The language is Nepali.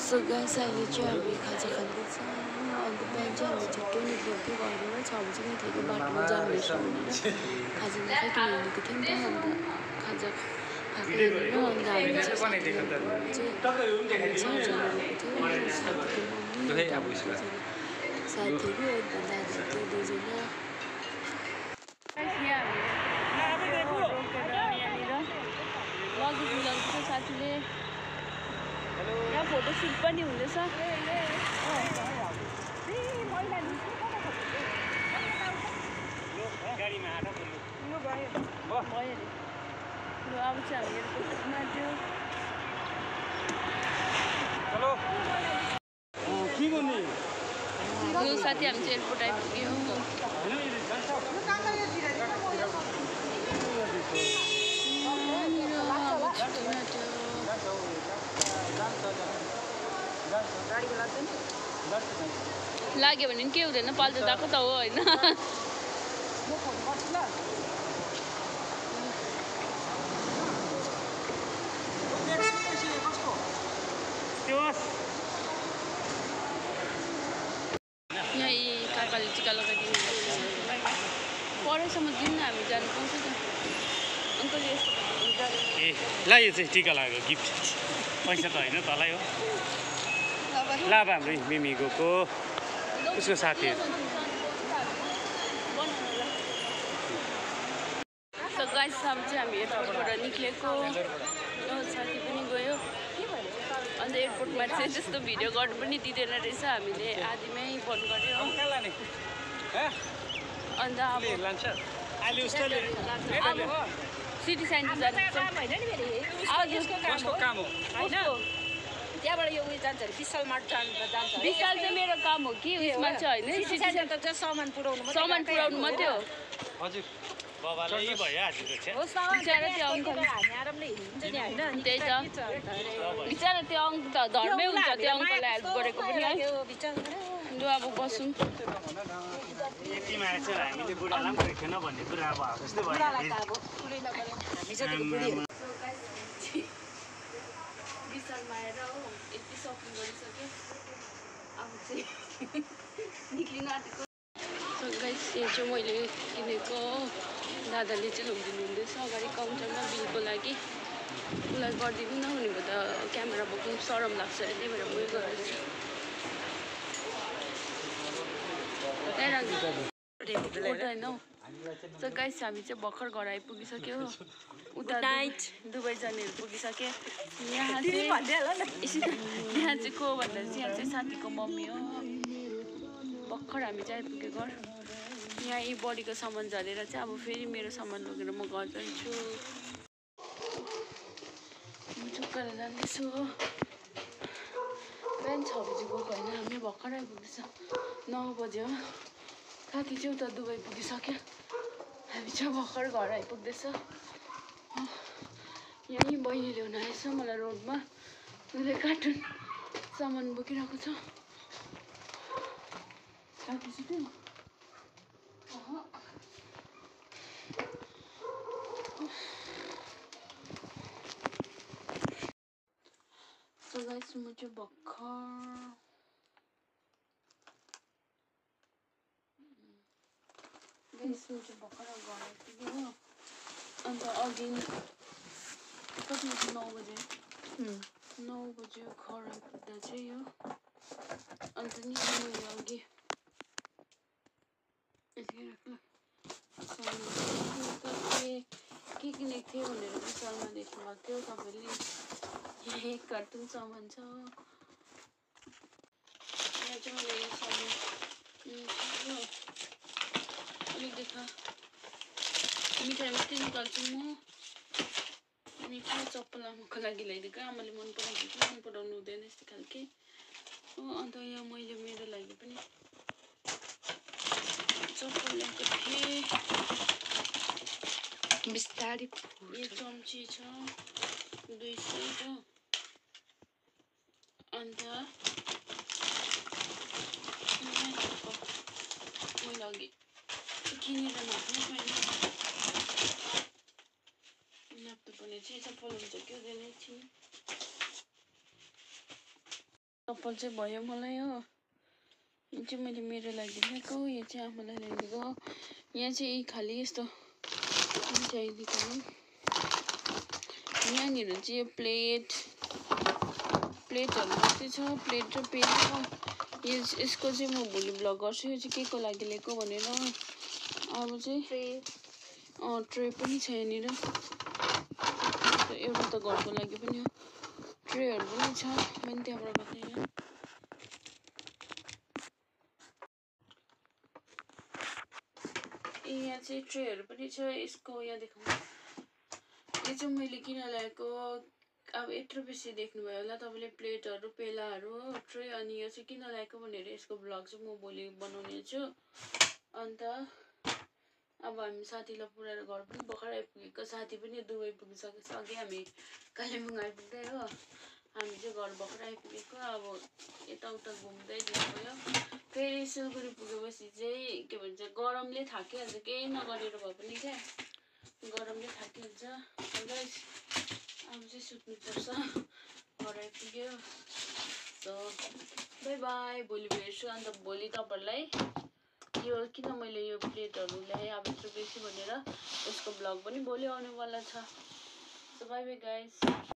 सो गाइस अहिले चाहिँ हामी खाजा खाँदैछ अन्त बिहान चाहिँ हामी छिट्टो निक्लेको थियो घरबाट 6 बजी निक्लेको बाटोमा जाम रहेछ भनेर खाजा नखाइकन हिँडेको थियौँ नि त अन्त खाजा खाएको हेरेर अन्त हामी चाहिँ चारजना गएको थियो साथीको मम्मी साथीहरू अन्त दादा थियो 2 जना लगेज मिलाउँछ साथीले यहाँ फोटोसुट पनि हुँदैछ अब चाहिँ हामी एयरपोर्टमा थियो साथी हामी चाहिँ एयरपोर्ट आइपुग्यौँ लाग्यो भने के हुँदैन पाल्टो गएको त हो होइन यहाँ काकाले टिका लगाइदिनु परेसम्म दिनु हामी जानु पाउँछ त अङ्कल यस्तो ए ल यो चाहिँ टिका लगाएको गिफ्ट पैसा त होइन तँलाई हो लाभा हाम्रो मिमी गएको उसको साथीहरू गाइस अब चाहिँ हामी एयरपोर्टबाट निक्लेको साथी पनि गयो अन्त एयरपोर्टमा चाहिँ त्यस्तो भिडियो गर्नु पनि दिँदैन रहेछ हामीले आधीमै बन्द गर्यो अन्त अब सिटी सेन्टर जानु त्यहाँबाट यो उयो जान्छ विशाल मार्ट जान्छ विशाल चाहिँ मेरो काम हो कि उयसमा चाहिँ होइन सिटी सेन्टर चाहिँ सामान पुऱ्याउनु मात्रै हो हजुर बाबाले भइहाल्छ बिचरा त्यो अङ्कल हामी आरामले हिँड्छ नि होइन त्यही त बिचरा त्यो अङ्क त धर्मै हुन्छ त्यो अङ्कललाई हेल्प गरेको पनि है लु अब बसौँ यतिमा चाहिँ हामीले बुढालाई पनि गएको थिएन भन्ने कुरा अब जस्तै भयो विशालमा आएर हो यति सपिङ गरिसक्यो अब चाहिँ निक्लिन आँटेको सो गाइस यो चाहिँ मैले किनेको दादाले चाहिँ लगिदिनु हुँदैछ अगाडि काउन्टरमा बिलको लागि उसलाई गरिदिनु न भनेको त क्यामेरा बोक्नु सरम लाग्छ अरे त्यही भएर म गर्दैछु होइन हौ सो गाइस हामी चाहिँ भर्खर घर आइपुगिसक्यो उता दुबई जानेहरू पुगिसक्यो यहाँ चाहिँ को भन्दा चाहिँ यहाँ चाहिँ साथीको मम्मी हो भर्खर हामी चाहिँ आइपुग्यो घर यहाँ यी बडीको सामान झरेर चाहिँ अब फेरि मेरो सामान लगेर म घर जान्छु म चुक्कर जाँदैछु बिहान 6 बजी गएको होइन हामी भर्खर आइपुग्दैछ 9 बज्यो साथी चाहिँ उता दुबई पुगिसक्यो हामी चाहिँ भर्खर घर आइपुग्दैछ यहीँ बहिनी ल्याउन आएछ मलाई रोडमा उसले कार्टुन सामान बोकिरहेको छ साथी सुत्यो सो गाइस म चाहिँ भर्खर घर आइपुग्यो हो अन्त अघि कति बजी 9 बजे 9 बजे घर आइपुग्दा चाहिँ हो अन्त नि मैले अघि के किनेको थिएँ भनेर विशालमा देख्नुभएको थियो तपाईँले यहाँ कार्टुन सामान छ यहाँ चाहिँ मैले यो सामान अलिक देखा मिठाई मात्रै निकाल्छु म अनि के चप्पल आमाको लागि ल्याइदिएको आमाले मन पराएको कि मन पराउनु हुँदैन यस्तो खालके हो अन्त यहाँ मैले मेरो लागि पनि चप्पल ल्याएको थिएँ बिस्तारै यो चम्ची छ 200 हो अन्त मैले अघि किनेर नाप्नु पर्ने चाहिँ चप्पल हुन्छ कि हुँदैन एकछिन चाहिँ भयो मलाई हो। यो चाहिँ मैले मेरो लागि ल्याएको, यो चाहिँ आमालाई ल्याइदिएको। यहाँ चाहिँ खालि यस्तो चाहिदिएको। यहाँनिर चाहिँ यो प्लेटहरू मात्रै छ, प्लेट र पेला। यसको चाहिँ म भोलि भ्लग गर्छु यो चाहिँ के को लागि लिएको भनेर। अब चाहिँ ट्रे पनि छ यहाँनिर, एउटा त घरको लागि पनि हो। ट्रेहरू पनि छ, मैले त्यहाँबाट बताएँ। यहाँ चाहिँ ट्रेहरू पनि छ। यसको यहाँ देखाउँ, यो चाहिँ मैले किन ल्याएको। अब यत्रो बेसी देख्नुभयो होला तपाईँले, प्लेटहरू पेलाहरू हो ट्रे। अनि यो चाहिँ किन ल्याएको भनेर यसको भ्लग चाहिँ म भोलि बनाउने छु। अन्त अब हामी साथीलाई पुऱ्याएर घर पनि भर्खर आइपुगेको। साथी पनि दुबई पुगिसकेछ, अघि हामी कालिम्पोङ आइपुग्दै हो। हामी चाहिँ घर भर्खर आइपुगेको। अब यताउता घुम्दै गयो। फेरि सिलगढी पुगेपछि चाहिँ के भन्छ गरमले थाकिहाल्छ, केही नगरेर भए पनि क्या गरमले थाकिहाल्छ। गाइस अब चाहिँ सुत्नुपर्छ, घर आइपुग्यो। सो बाई बाई, भोलि भेट्छु। अन्त भोलि तपाईँहरूलाई यो किन मैले यो प्लेटहरू ल्याएँ अब यत्रो बेसी भनेर यसको भ्लग पनि भोलि आउनेवाला छ। So by by guys.